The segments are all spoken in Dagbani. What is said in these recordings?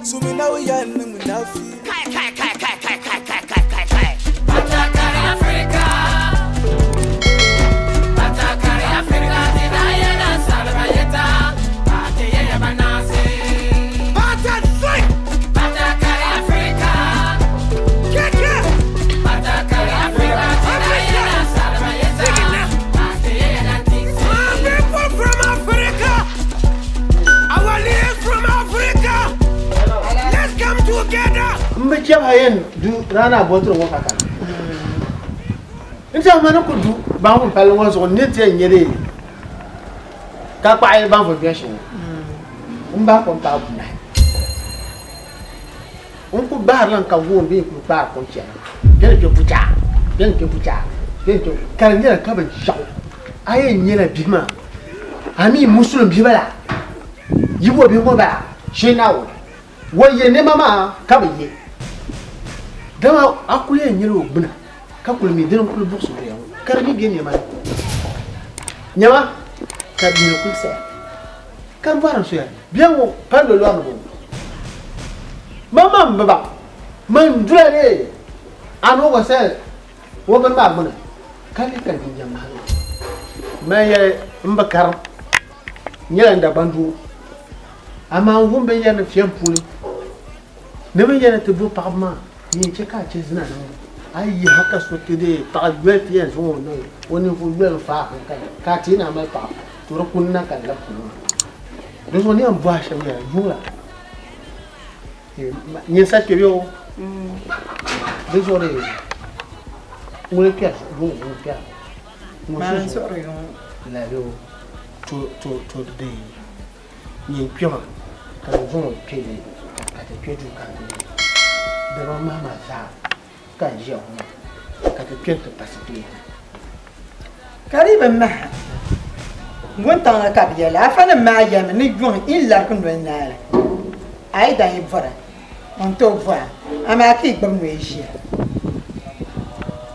Sumi na wuya ni munafi. Kai, kai, kai, kai, kai, kai, kai, kai, kai, kai. Batakari Africa. Batakari Africa. Tinaya na salmayeta. Atiye banasi. Batakari Africa. Batakari Africa. Tinaya na salmayeta. Atiye na tisi. My people from Africa, our leaders from Africa, let's come together. N bi chɛbu ha yɛn du rana bɔtiri ŋɔ ka kana n tɛha ma ni ku du baŋ palli ŋɔ zuɣu ni ti yɛn nyɛ dee ka kpaɣi baŋ fo biɛshi ŋɔ n bahi kom paai bunahi n ku bahirila n ka gooni bee n kuli kpaari kom chɛna bɛni kpɛ buchaa bɛni kpɛ buchaa bɛni kpɛ ka di nyɛla ka binshaɣu a yɛn nyɛla bihi maa a mi musulum bihi bala yibo bihi ŋɔ bala shee naawuni wo ye nɛma maa ka bi ye dama a kuli yɛn nyɛla o gbuna ka kuli mi dini n kuli buɣisi o ya ŋɔ ka di mi bɛ nɛma ni nyɛma ka bia kuli saya ka n bɔri n soya bia ŋɔ pa lo lɔri ni bɔŋɔ man man bi baŋ man dula de a ni o gba saya o bini maa gbuni ka lihi ka jinjam maha man yɛli n bi karim n nyɛla n Dagban doo amaa n wum binyɛri ni fiɛm puuni ni binyɛri ti bo paɣaba maa ni yɛn chɛ ka a chɛ zina niŋbu a yi yiha ka so ti dee paɣa yoli ti yɛn zaŋ o niŋ o ninvuɣu yoli n faai hankali ka a ti na mali paɣa to di kuni na ka di labi kuni maa di zuɣu ni yɛn bɔhi shɛm nyɛla yuŋ la nyin sa kpɛ bɛ o di zuɣu de ŋuni kpɛri yuŋ ŋuni kpɛra ŋun Maa n su zuɣuri yuŋ. la bɛ o to to to de nyin kpɛma ka n zaŋ o kpɛ li ka ti kpɛ duu ka n ti daba maha maa zaa ka n ʒiya ŋɔ ka ti kpɛ ti pasi kpee. Ka di bi maha wuntaŋa ka bi yɛli afa nim maa yɛlimi ni yuŋ in larigi noli naala a yi dan yi bɔra n tooi bɔra amaa ka i gbubi noli ʒiya.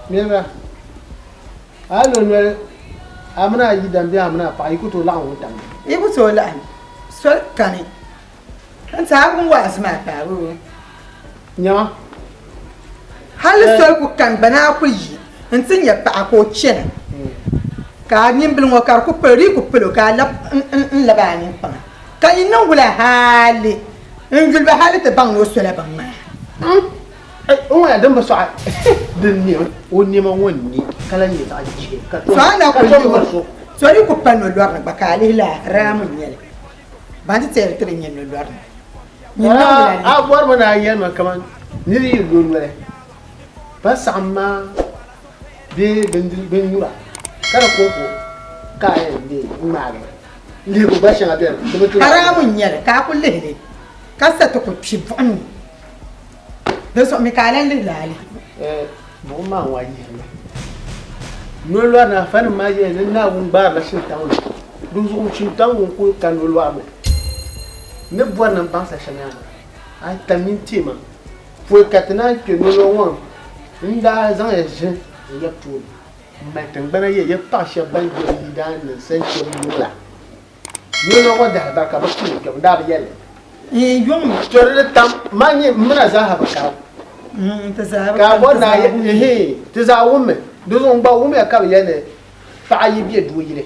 Niriba a yi lo noli a mini a yidan bee a mini a paɣa yi ku tooi laɣim wuntaŋ ni. I ku tooi laɣim soli kani n ti a wum wa'azi maa paagi o. Nyama. Hali soli ku kani gba naa ku yi n ti nyɛ paɣa ka o chɛna ka a nimbili ŋɔ ka di ku pilo di yi ku pilo ka a lab n labi a ninkpaŋa ka yi niŋ wula hali n yuli ba hali ti baŋ ni o sola bin maa. N ŋɔya din bi sɔɣi din ne o nɛma ŋɔ ni ka lahi nyɛ zaɣ jihi ka So a na ka ku tom lihi miri so. So di ku pa nolɔri ni gba ka a lihi la raamu n nyɛli ban ti tɛri ti di nyɛ nolɔri ni. Nyin niŋ wula A bɔrimi ni a yɛli ma kaman niri yi lo noli pa saɣim maa bee binnyura ka di kɔŋko ka a yɛn leei ŋmaagi lihigu gba shɛŋa beni di bi ti Haramu n nyɛli ka a ku lihi li ka sa ti ku kpi buɣim ni di zuɣu mi ka a lan lihi li a lihi. Buɣim maa ŋɔ a yihirimi noli lɔri ni afanim maa yɛli ni Naawuni gbaarila shintaŋ ni di zuɣu shintaŋ ŋun kuli ka noli lɔri ni ni bɔri ni n baŋsa shɛm yaa a yi tam nini teema pɔi ka ti naan kpe noli ŋɔ n daa zaŋ ya ʒini n yab tooni n mali tiŋgbana yɛ ya paɣ shɛba ban je bɛ yidaannim sani kpɛbu yuŋ la. Noli ŋɔ dahi barika bi kpini kpɛbu n daa bi yɛli li. N yuŋ mi. To di di tam ma nyɛ m mina zaaha bi karim. Ti zaa bi Ka a karim, bɔri ti ni a zaa yɛ wummi. ehe, ti zaa wummi. Di zuɣu n gba wumya ka bɛ yɛli ni paɣa yi be doo yili,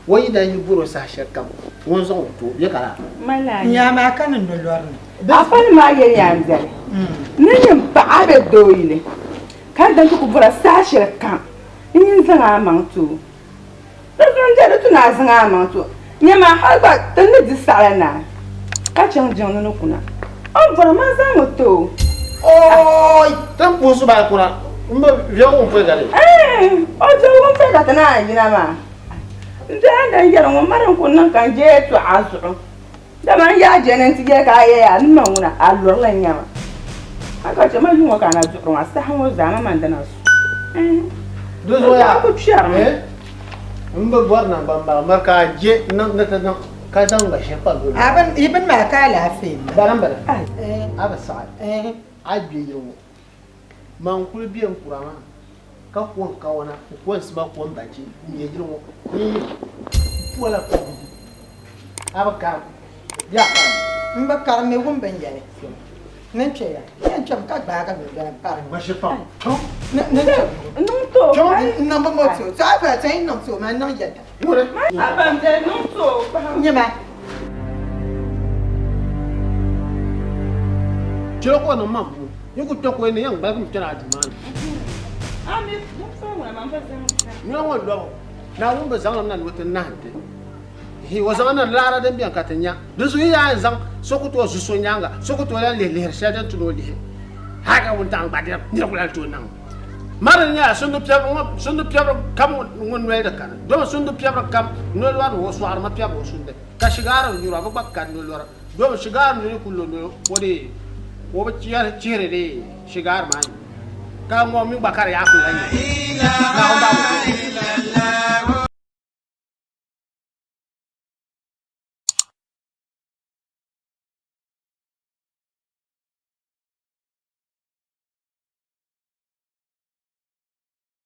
o yi dan yi bɔr o saha shɛli kam, ŋun zaŋ o ti o, bɛ ka laa? N nya maa ka ni nolɔri ni. Afani maa yɛli ya n biɛli ni nyin paɣa be doo yili ka dan ti ku bɔra saha shɛli kam n nyin zaŋ a maŋ ti o. Di zuɣu n je di tu ni a zaŋ a maŋ ti o. Nyama hali gba ti ni di saɣila naa ka chaŋ jiŋli ni kuna o ni bɔra man zaŋmi ti o. Oi! Ti ni puhi suba kuna m bi viɛgu n pɔi ka di. O viɛgu n pɔi ka ti naan yina maa. N daa dan yɛli ŋun mari n ku niŋ ka n je yɛltɔɣa zuɣu. Dama n yaa je ni n ti yɛli ka a yɛya ni ma ŋuna a lɔrila nyama. A ka chɛ ma yuŋɔ ka a na duɣiri ŋɔ saha ŋɔ zaa ma man dina su. Di zuɣu yaa, N ku kpɛrimi. M bi bɔri naŋgban baɣa miri ka a je niŋ ni ti niŋ ka zaŋ gba shɛli pa lɔli. A bin, yi bini maa ka alaafee m-bala. Bala m-bala. A bi saɣi. A gbe yili ŋɔ. Man kuli be n kura maa ka ko n kawana, n ko n sima, ko n bachi n nyɛ yili ŋɔ. N yi pɔla puhigu. A bi karim. Bɛ a karim. N bi karim mi wum bin yɛli. Ni n kpɛya. N yɛn kpɛmi ka gbaagi mi doli n pari. Ma shiri pam. Ni n kpɛmi. N niŋ ti o. N niŋ bi mo ti o. To a pala ti yi niŋ ti o ma n niŋ yɛda. Ŋuni. Abba n biɛli niŋ ti o kpahim. Nyɛ ma. Chɛli ka o niŋ ma m-bu. Yi ku kpe kɔya ni yɛn gbaligimi kpɛna a duu maa ni. A mi niŋ ŋuna maa m ba zaŋ Noli ŋɔ lɔbu, Naawuni bi zaŋ li na ni o ti nahim ti. Hi, o zaŋ na laara din beni ka ti nya. Dinzuɣu yi yaa yɛn zaŋ so ku tooi zu so nyaaŋa, so ku tooi lan lihi lihiri shɛli din tu ni o lihi. Hal ka wuntaŋ gba diri, nira ku lan tooi niŋ. Mari nyɛla sundi piɛbiri ŋɔ, sundi piɛbiri kam ŋun noli di kani. Domi sundi piɛbiri kam noli lɔri ni o sɔɣiri mi piɛbiri o sundi. Ka shigaari n-nyuri a bi gba kani noli lɔri. Domi shigaari noli ku lo noli o dee o bi chihiri dee shigaari maa nyu. Ka ŋɔ mi gba ka di yaa ku lan nyɛ. Naawuni babu.